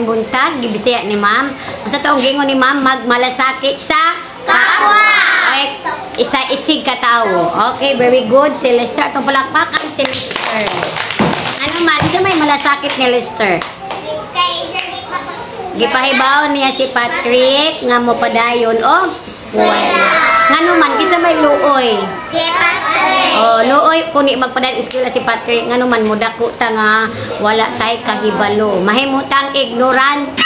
Buntag, gibisaya ni ma'am. Unsa tong gingon ni ma'am? Magmalasakit sa Kapwa. Ay, isa isig ka tawo. Okay, very good. Si Lester. Atong palakpakan si Lester. Ano man, unsa may malasakit ni Lester? Gipahibaw niya si Patrick nga mo padayon og eskwela. Ngano man, kinsa may luoy? Si Patrick. Oh, luoy kung di magpadayon eskwela si Patrick, ngano man mudako ta nga wala tay kahibalo. Mahimutang ignorante.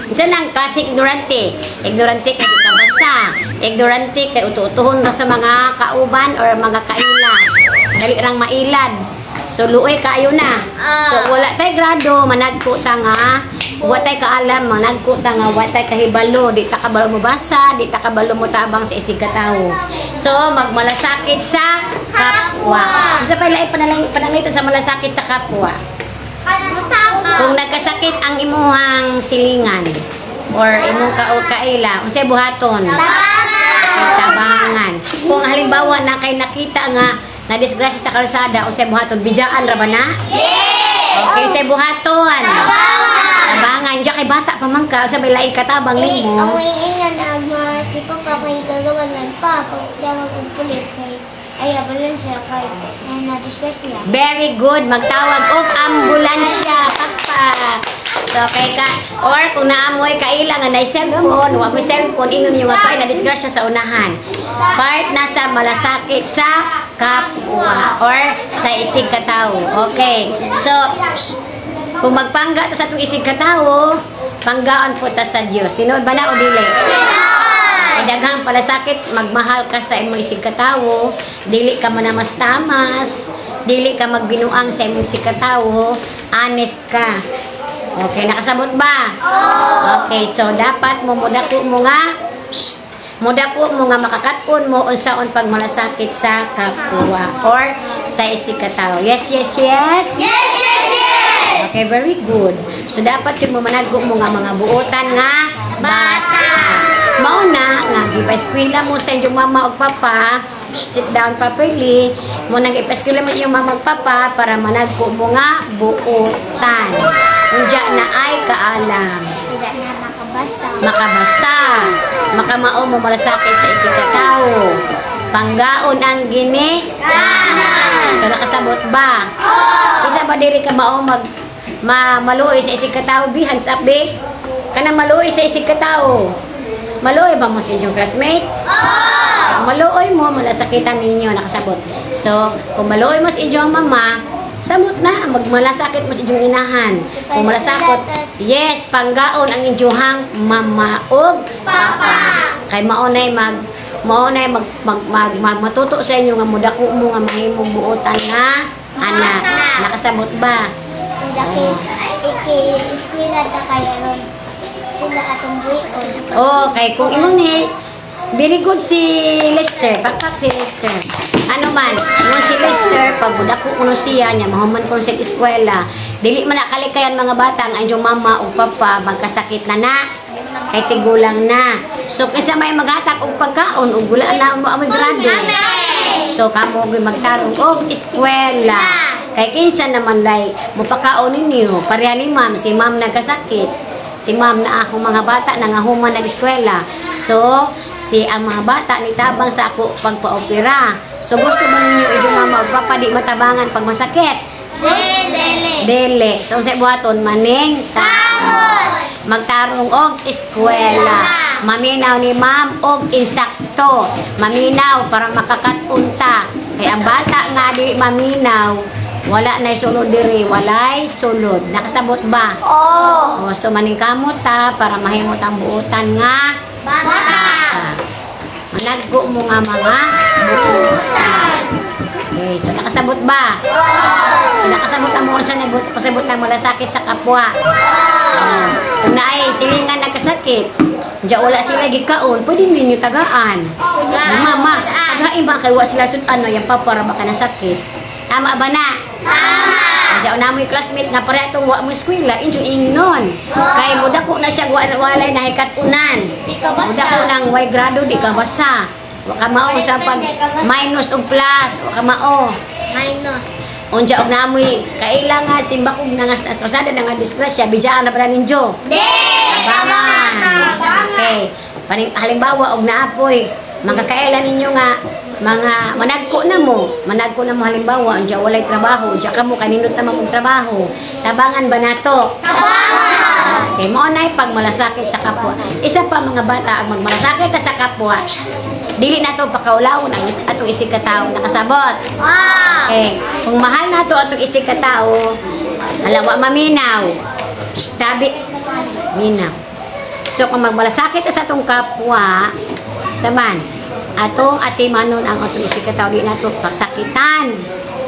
Unsa lang klase ignorante? Ignorante kay di ka basa. Ignorante kay uto-utohon ra sa mga kauban or mga kaila. Dali rang mailad. So luoy kaayo na. So wala tay grado, managko ta nga wa tay kaalam, managko ta nga wa tay kahibalo, di ta kabalo mo basa, di ta kabalo mo tabang sa isig ka tawo. So magmalasakit sa kapwa. Unsa pa lain pananglitan sa malasakit sa kapwa? Kung nagkasakit ang imuhang silingan or imong kaila, unsay buhaton? Tabangan. Kung halimbawa na kay nakita nga na disgrasya sa kalsada, unsay buhaton? Bidyaan ra ba na? Okay, unsay buhaton? Tabangan. Diya kay bata pa man ka, unsa may laing katabang nimo? Ang ingan ang mga si Papa kay gagawan man pa pag tawag og pulis kay ay ambulansya kay na na-disgrasya. Very good. Magtawag og ambulansya. Pakpak. So, kay ka, or kung naamoy kaila nga na cellphone, wa mo cellphone, ingon niyo nga pa na disgrasya sa unahan. Part na sa malasakit sa kapwa or sa isig katawo. Okay. So, shh, kung magpangga ta sa atong isig katawo, panggaan po ta sa Dios. Tinuod ba na o dili? Ay daghang palasakit, magmahal ka sa imong isig katawo, dili ka manamas-tamas, dili ka magbinuang sa imong isig katawo, honest ka. Okay, nakasabot ba? Okay, so dapat mo mudako mo nga, shh, mudako mo nga makakaton mo unsaon pagmalasakit sa kapwa or sa isig katawo. Yes. Yes! Okay, very good. So dapat yung mamanago mo nga mga buotan nga bata. Mao na nga gipa-eskwela mo sa inyong mama ug papa, sit down properly, mo nang ipa-eskwela mo inyong mama ug papa para managko mo nga buotan. Unja na ay kaalam. Tidak na makabasa. Makabasa, makamao mo malasakit sa isig katawo. Panggaon ang gini. So nakasabot ba? Isa ba diri ka mao mag ma maluoy sa isig katawo bi? Hands up bi. Kanang maluoy sa isig katawo. Maluoy ba mo sa inyong classmate? Maluoy mo, malasakitan ninyo, nakasabot. So, kung maluoy mo sa inyong mama, samot na, magmalasakit mo sa inyong inahan. Kung malasakot, yes, panggaon ang inyong mama og Papa. Kay mao nay mag matuto sa inyo nga mudako mo nga mahimong buotan nga anak. Nakasabot ba? Daki iki eskwela ta kay aron sila atong buhion. Oh, kay kung imo ni very good si Lester, pakpak si Lester. Ano man, ingon si Lester, pag mudako kuno siya niya, mahuman kuno sa eskwela, dili man nakalikayan mga bata ang inyong mama o papa magkasakit na na kay tigulang na. So kinsa may maghatag og pagkaon ug wala na mo amoy grado? So kamo gyud magtarong og eskwela. Kay kinsa naman lay mopakaon ninyo? Pareha ni ma'am, si ma'am nagkasakit. Si ma'am na akong mga bata nangahuman nag-eskwela. So, si ang mga bata ni tabang sa ako pagpa-opera. So, gusto mo ninyo inyong mama o papa di matabangan pag masakit? Dili. Dili. So, unsay buhaton? Maning magtarong og eskwela. Maminaw ni ma'am og insakto. Maminaw para makakatunta. Kay ang bata nga di maminaw, wala na sulod diri, walay sulod. Nakasabot ba? Oo. O, so maningkamot ta para mahimot ang buotan nga Bata. Managko mo nga mga buotan. Okay, so nakasabot ba? So nakasabot ang mga sa nagbot, pasabot ng malasakit sa kapwa. Kung naay silingan nagkasakit, diya wala sila gikaon, pwede ninyo tagaan. Mama, tagain ba kay wa sila sud-an no yang papa ra baka nasakit? Tama ba na? Tama. Diya na mo yung classmate nga pare atong wa mo eskwela, injo ingnon. Kay mudako na siya wa walay nahikat-unan. Di ka basa. Mudako nang way grado, di ka basa. Wa ka mao sa pag minus ug plus, wa ka mao. Minus. Unsa og naamoy kailangan simbakog na nga sa kalsada na nga disgrasya, bidjaan na ba ninyo? Di! Tabangan. Okay. Paning halimbawa og naapoy, mga kailan ninyo nga mga managko na mo halimbawa, unsa walay trabaho, unsa kamo kaninot naman og trabaho. Tabangan ba nato? Tabangan! Okay, mao nay pagmalasakit sa kapwa. Isa pa, mga bata, ang magmalasakit ta sa kapwa, dili nato pakaulawon ang atong isig ka tawo, nakasabot? Ah! Okay, kung mahal nato atong isig ka tawo, hala, wa maminaw. Shh, tabi minaw. So kung magmalasakit ta sa atong kapwa, saman, atong atimanon ang atong isig ka tawo, di nato pasakitan.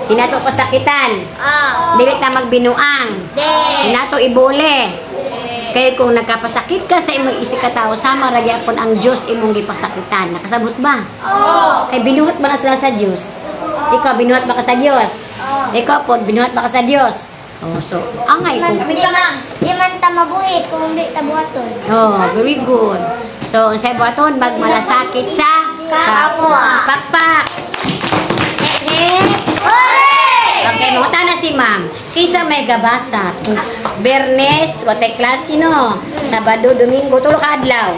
Di nato pasakitan. Ah! Dili ta magbinuang. Di! Di nato ibuli. Kay kung nagkapasakit ka sa imong isig ka tawo, sama ra gyapon ang Dios imong gipasakitan. Nakasabot ba? Oo! Kay binuhat ba na sila sa Dios? Ikaw, binuhat ba ka sa Dios? Oo. Ikaw po, binuhat ba ka sa Dios? Oh, so, angay Di kung man, di man ta mabuhi kung di ta buhaton. Oh, very good. So, ang sa buhaton, magmalasakit sa Kapwa. Pakpak. Eh, eh. Okay, manguta na si ma'am. Kinsa may gabasa? Bernes, watay klase no. Sabado, Domingo, tulo ka adlaw.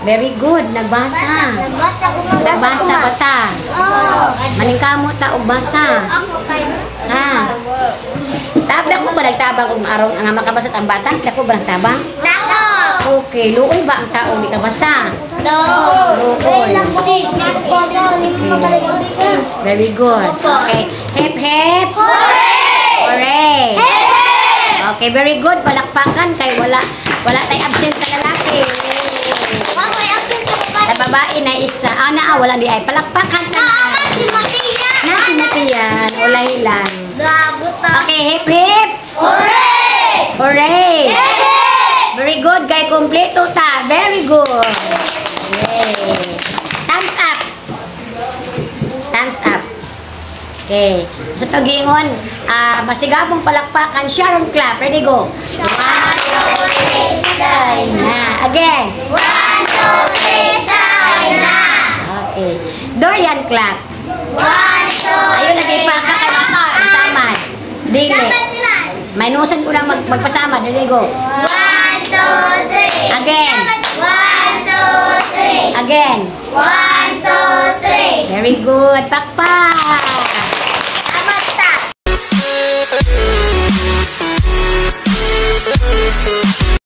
Very good, nagbasa. Nagbasa ko, ma'am. Nagbasa ba ta? Oo. Maningkamot ta og basa. Ako kay Ha? Tab dako ba nagtabang og maarong nga makabasa ang bata? Dako ba nagtabang? Dako. Okay, luoy ba ang tao di kabasa? Do. Luoy. Very good. Okay. Hep hep. Hooray! Okay, very good. Palakpakan kay wala wala tay absent sa lalaki. Sa babae na isa. Ah, na, wala di ay. Palakpakan ka na. Na si Matian. Ulay lang. Okay, hip hip. Hooray! Very good. Kay kompleto ta. Very good. Yay. Thumbs up. Thumbs up. Okay. Sa tagingon, masigabong palakpakan, Sharon clap. Ready, go. One, two, three, na. Again. Okay. Dorian clap. Ayun, lagi pa ka kay pasamad. Dili. Minusan ko lang magpasamad. Ready, go. One, two, three. Again. One, two, three. Again. One, two, three. Very good. Pakpak.